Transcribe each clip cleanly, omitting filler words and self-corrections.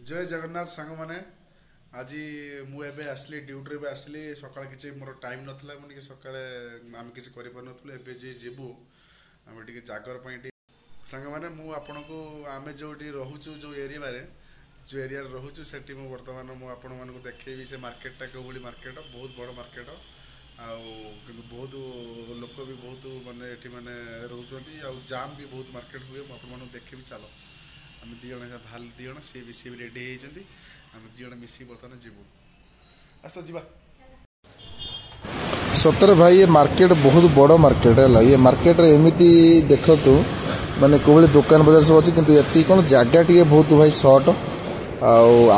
ଜୟ ଜଗନ୍ନାଥ ସାଙ୍ଗମାନେ। ଆଜି ମୁଁ ଏବେ ଆସିଲି ଡ୍ୟୁଟିରେ, ଏବେ ଆସିଲି। ସକାଳେ କିଛି ମୋର ଟାଇମ୍ ନଥିଲା, ମୁଁ ଟିକେ ସକାଳେ ଆମେ କିଛି କରିପାରୁନଥିଲୁ। ଏବେ ଯେ ଯିବୁ ଆମେ ଟିକେ ଜାଗର ପାଇଁ ଟିକେ। ସାଙ୍ଗମାନେ, ମୁଁ ଆପଣଙ୍କୁ ଆମେ ଯେଉଁଠି ରହୁଛୁ, ଯେଉଁ ଏରିଆରେ ରହୁଛୁ, ସେଠି ମୁଁ ବର୍ତ୍ତମାନ ମୁଁ ଆପଣମାନଙ୍କୁ ଦେଖେଇବି ସେ ମାର୍କେଟଟା କେଉଁଭଳି ମାର୍କେଟ। ବହୁତ ବଡ଼ ମାର୍କେଟ ଆଉ କିନ୍ତୁ ବହୁତ ଲୋକ ବି ବହୁତ ମାନେ ଏଠି ମାନେ ରହୁଛନ୍ତି ଆଉ ଜାମ୍ ବି ବହୁତ ମାର୍କେଟ ହୁଏ। ମୁଁ ଆପଣମାନଙ୍କୁ ଦେଖେଇବି। ଚାଲ, ଆମେ 2 ଜଣ ବାହାରିଲୁ, 2 ଜଣ। ସିଏ ବି ରେଡ଼ି ହେଇଯାଇଛନ୍ତି। ଆମେ 2 ଜଣ ମିଶିକି ବର୍ତ୍ତମାନ ଯିବୁ। ଆସ, ଯିବା। ସତରେ ଭାଇ, ଏ ମାର୍କେଟ ବହୁତ ବଡ଼ ମାର୍କେଟ ହେଲା। ଇଏ ମାର୍କେଟରେ ଏମିତି ଦେଖନ୍ତୁ, ମାନେ କୋଉଭଳି ଦୋକାନ ବଜାର ସବୁ ଅଛି। କିନ୍ତୁ ଏତିକି କ'ଣ ଜାଗା ଟିକେ ବହୁତ ଭାଇ ସର୍ଟ।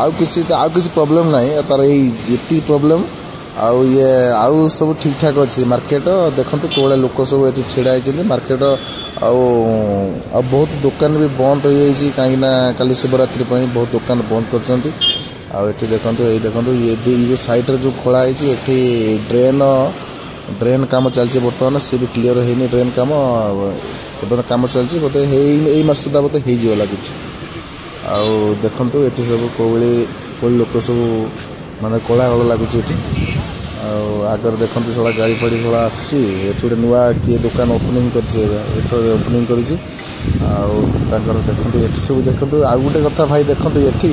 ଆଉ କିଛି ପ୍ରୋବ୍ଲେମ୍ ନାହିଁ ତାର, ଏଇ ଏତିକି ପ୍ରୋବ୍ଲେମ୍। ଆଉ ଇଏ ଆଉ ସବୁ ଠିକ୍ଠାକ୍ ଅଛି। ମାର୍କେଟ ଦେଖନ୍ତୁ, କୋଉଭଳିଆ ଲୋକ ସବୁ ଏଠି ଛିଡ଼ା ହେଇଛନ୍ତି ମାର୍କେଟ। ଆଉ ଆଉ ବହୁତ ଦୋକାନ ବି ବନ୍ଦ ହେଇଯାଇଛି, କାହିଁକିନା କାଲି ଶିବରାତ୍ରି ପାଇଁ ବହୁତ ଦୋକାନ ବନ୍ଦ କରିଛନ୍ତି। ଆଉ ଏଠି ଦେଖନ୍ତୁ, ଏଇ ଦେଖନ୍ତୁ, ଇଏ ଏଇ ଯେଉଁ ସାଇଡ଼ରେ ଯେଉଁ ଖୋଳା ହେଇଛି, ଏଠି ଡ୍ରେନ୍ କାମ ଚାଲିଛି ବର୍ତ୍ତମାନ। ସିଏ ବି କ୍ଲିଅର ହେଇନି ଡ୍ରେନ୍ କାମ, ଏବେ କାମ ଚାଲିଛି। ବୋଧେ ହେଇ ଏଇ ମାସ ସୁଦ୍ଧା ବୋଧେ ହେଇଯିବ ଲାଗୁଛି। ଆଉ ଦେଖନ୍ତୁ, ଏଠି ସବୁ କୋଉଭଳି କୋଉଭଳି ଲୋକ ସବୁ, ମାନେ କୋଳାହଳ ଲାଗୁଛି ଏଠି। ଆଉ ଆଗରେ ଦେଖନ୍ତୁ, ଶଳା ଗାଡ଼ି ଫାଡ଼ି ଶଳା ଆସୁଛି। ଏଠି ଗୋଟେ ନୂଆ କିଏ ଦୋକାନ ଓପନିଂ କରିଛି, ଏବେ ଏଥର ଓପନିଂ କରିଛି। ଆଉ ତାଙ୍କର ଦେଖନ୍ତୁ, ଏଠି ସବୁ ଦେଖନ୍ତୁ। ଆଉ ଗୋଟେ କଥା ଭାଇ, ଦେଖନ୍ତୁ, ଏଠି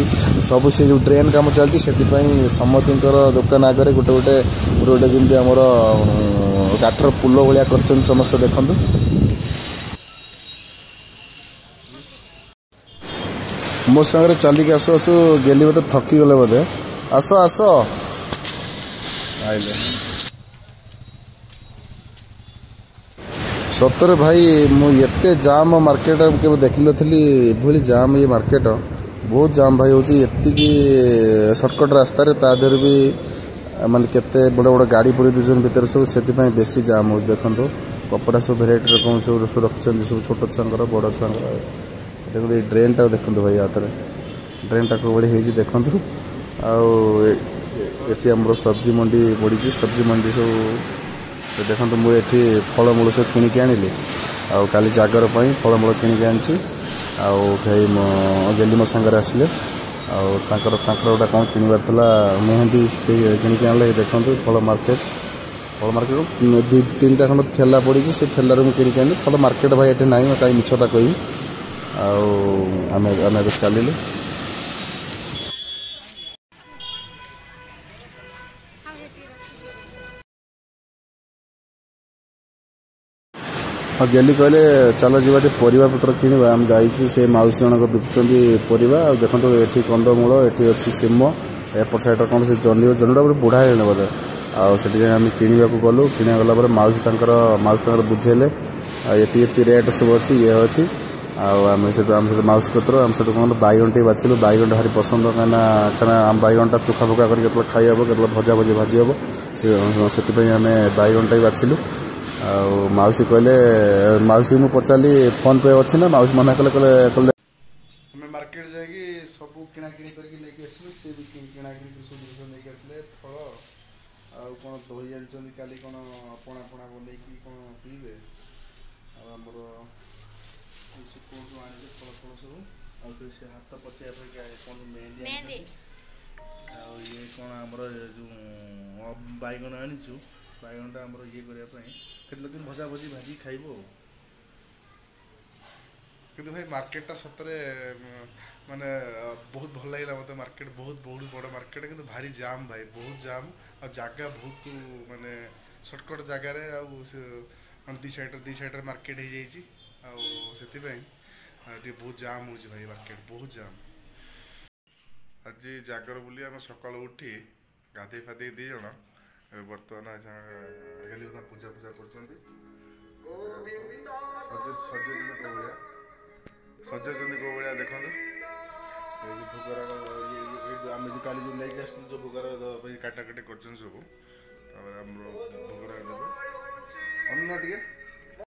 ସବୁ ସେ ଯେଉଁ ଡ୍ରେନ୍ କାମ ଚାଲିଛି, ସେଥିପାଇଁ ସମସ୍ତଙ୍କର ଦୋକାନ ଆଗରେ ଗୋଟେ ଗୋଟେ ଯେମିତି ଆମର କାଠର ପୁଲ ଭଳିଆ କରିଛନ୍ତି ସମସ୍ତେ। ଦେଖନ୍ତୁ, ମୋ ସାଙ୍ଗରେ ଚାଲିକି ଆସୁ ଆସୁ ଗେଲି ବୋଧେ ଥକିଗଲେ ବୋଧେ। ଆସ ଆସ, ଆଇଲେ। ସତରେ ଭାଇ, ମୁଁ ଏତେ ଜାମ୍ ମାର୍କେଟ କେବେ ଦେଖିନଥିଲି। ଏଭଳି ଜାମ୍ ଇଏ ମାର୍କେଟ, ବହୁତ ଜାମ୍ ଭାଇ ହେଉଛି। ଏତିକି ସର୍ଟକଟ୍ ରାସ୍ତାରେ ତା ଦେହରେ ବି ମାନେ କେତେ ବଡ଼ ବଡ଼ ଗାଡ଼ି ପୁରେଇ ଦେଉଛନ୍ତି ଭିତରେ ସବୁ, ସେଥିପାଇଁ ବେଶୀ ଜାମ୍ ହେଉଛି। ଦେଖନ୍ତୁ, କପଡ଼ା ସବୁ ଭେରାଇଟି ରକମ ସବୁ ସବୁ ରଖିଛନ୍ତି ସବୁ, ଛୋଟ ଛୁଆଙ୍କର, ବଡ଼ ଛୁଆଙ୍କର। ଦେଖନ୍ତୁ, ଏଇ ଡ୍ରେନ୍ଟା ଦେଖନ୍ତୁ ଭାଇ, ଆଉ ଥରେ ଡ୍ରେନ୍ଟା କୋଉଭଳି ହେଇଛି ଦେଖନ୍ତୁ। ଆଉ ଏଠି ଆମର ସବଜି ମଣ୍ଡି ପଡ଼ିଛି, ସବଜି ମଣ୍ଡି ସବୁ ଦେଖନ୍ତୁ। ମୁଁ ଏଠି ଫଳମୂଳ ସବୁ କିଣିକି ଆଣିଲି ଆଉ କାଲି ଜାଗର ପାଇଁ ଫଳମୂଳ କିଣିକି ଆଣିଛି। ଆଉ ଭାଇ ମୋ ଗେଲି ମୋ ସାଙ୍ଗରେ ଆସିଲେ ଆଉ ତାଙ୍କର ତାଙ୍କର ଗୋଟେ କ'ଣ କିଣିବାର ଥିଲା, ମେହେନ୍ଦି, ସେ କିଣିକି ଆଣିଲେ। ଦେଖନ୍ତୁ ଫଳ ମାର୍କେଟ। ଫଳ ମାର୍କେଟ ଦୁଇ ତିନିଟା ଖଣ୍ଡ ଠେଲା ପଡ଼ିଛି, ସେ ଠେଲାରୁ ମୁଁ କିଣିକି ଆଣିଲି। ଫଳ ମାର୍କେଟ ଭାଇ ଏଠି ନାହିଁ, ମୁଁ କାହିଁ ମିଛ କଥା କହିବି? ଆଉ ଆମେ ଏବେ ଚାଲିଲୁ। ଆଉ ଏଠି ରଖିଦିଅ। ଆଉ ଗେଲି କହିଲେ, ଚାଲ ଯିବା ଟିକେ ପରିବା ପତ୍ର କିଣିବା। ଆମେ ଯାଇଛୁ, ସେ ମାଉସୀ ଜଣକ ବିକୁଛନ୍ତି ପରିବା। ଆଉ ଦେଖନ୍ତୁ, ଏଠି କନ୍ଦମୂଳ, ଏଠି ଅଛି ସିମ, ଏପଟ ସାଇଡ଼ରେ କ'ଣ ସେ ଜହ୍ନି। ଜହ୍ନିଟା ଗୋଟେ ବୁଢ଼ା ହେଇଗଲାଣି ବୋଧେ। ଆଉ ସେଠି ଯାଇ ଆମେ କିଣିବାକୁ ଗଲୁ। କିଣିବାକୁ ଗଲା ପରେ ମାଉସୀ ତାଙ୍କର ବୁଝେଇଲେ, ଆଉ ଏତିକି ଏତିକି ରେଟ୍ ସବୁ ଅଛି, ଇଏ ଅଛି। ଆଉ ଆମେ ସେଠୁ ମାଉସୀ କତିରୁ ଆମେ ସେଠୁ କ'ଣ ବାଇଗଣ ଟିକେ ବାଛିଲୁ। ବାଇଗଣଟା ଭାରି ପସନ୍ଦ, କାହିଁକିନା ଆମ ବାଇଗଣଟା ଚୋଖା ଫୋକା କରି କେତେବେଳେ ଖାଇ ହେବ, କେତେବେଳେ ଭଜା ଭଜି ଭାଜି ହେବ। ସେ ସେଥିପାଇଁ ଆମେ ବାଇଗଣଟା ବି ବାଛିଲୁ। ଆଉ ମାଉସୀ କହିଲେ, ମାଉସୀ ମୁଁ ପଚାରିଲି ଫୋନ୍ ପେ ଅଛି ନା, ମାଉସୀ ମନା କଲେ। କହିଲେ ଆମେ ମାର୍କେଟ ଯାଇକି ସବୁ କିଣାକିଣି କରିକି ନେଇକି ଆସିଲୁ। ସିଏ ବି କିଣାକିଣି କରି ସବୁ ଜିନିଷ ନେଇକି ଆସିଲେ, ଫଳ ଆଉ କ'ଣ ଦହି ଆଣିଛନ୍ତି। କାଲି କ'ଣ ପଣା ଫଣା ବନେଇକି କ'ଣ ପିଇବେ। ଆଉ ଆମର ଏସବୁ କୋଉଠୁ ଆଣିଲେ ଫଳ ଫଳ ସବୁ। ଆଉ ସେ ହାତ ପଚେଇବା ପାଇଁ କ'ଣ ମେହେନ୍ଦି ମେହେନ୍ଦି। ଆଣିଛନ୍ତି। ଆଉ ଇଏ କ'ଣ ଆମର ଯେଉଁ ବାଇଗଣ ଆଣିଛୁ, ବାଇଗଣଟା ଆମର ଇଏ କରିବା ପାଇଁ, କେତେବେଳେ ଦିନ ଭଜା ଭଜି ଭାଜିକି ଖାଇବୁ। ଆଉ କିନ୍ତୁ ଭାଇ, ମାର୍କେଟଟା ସତରେ ମାନେ ବହୁତ ଭଲ ଲାଗିଲା ମୋତେ। ମାର୍କେଟ ବହୁତ ବହୁତ ବଡ଼ ମାର୍କେଟ, କିନ୍ତୁ ଭାରି ଜାମ୍ ଭାଇ, ବହୁତ ଜାମ୍। ଆଉ ଜାଗା ବହୁତ ମାନେ ସର୍ଟକଟ୍ ଜାଗାରେ, ଆଉ ସେ ମାନେ ଦି ସାଇଡ଼ରେ ମାର୍କେଟ ହେଇଯାଇଛି। ଆଉ ସେଥିପାଇଁ ଟିକେ ବହୁତ ଜାମ୍ ହେଉଛି ଭାଇ, ମାର୍କେଟ ବହୁତ ଜାମ୍। ଆଜି ଜାଗର ବୋଲି ଆମେ ସକାଳୁ ଉଠି ଗାଧେଇ ଫାଧେଇ 2 ଜଣ ଏବେ ବର୍ତ୍ତମାନ ଗେଲି ବର୍ତ୍ତମାନ ପୂଜା ଫୂଜା କରୁଛନ୍ତି। ସଜେଇଛନ୍ତି କୋଉ ଭଳିଆ, ସଜେଇଛନ୍ତି କୋଉ ଭଳିଆ ଦେଖନ୍ତୁ। ଏଇ ଯୋଉ ଭୋଗରାଗ ଇଏ ଆମେ ଯୋଉ କାଲି ଯୋଉ ନେଇକି ଆସିଥିଲୁ, ଯୋଉ ଭୋଗରାଗ ଦେବା ପାଇଁ କାଟାକାଟି କରୁଛନ୍ତି ସବୁ। ତାପରେ ଆମର ଭୋଗରାଗ ଦେବେ। ଅନ୍ୟ ଟିକେ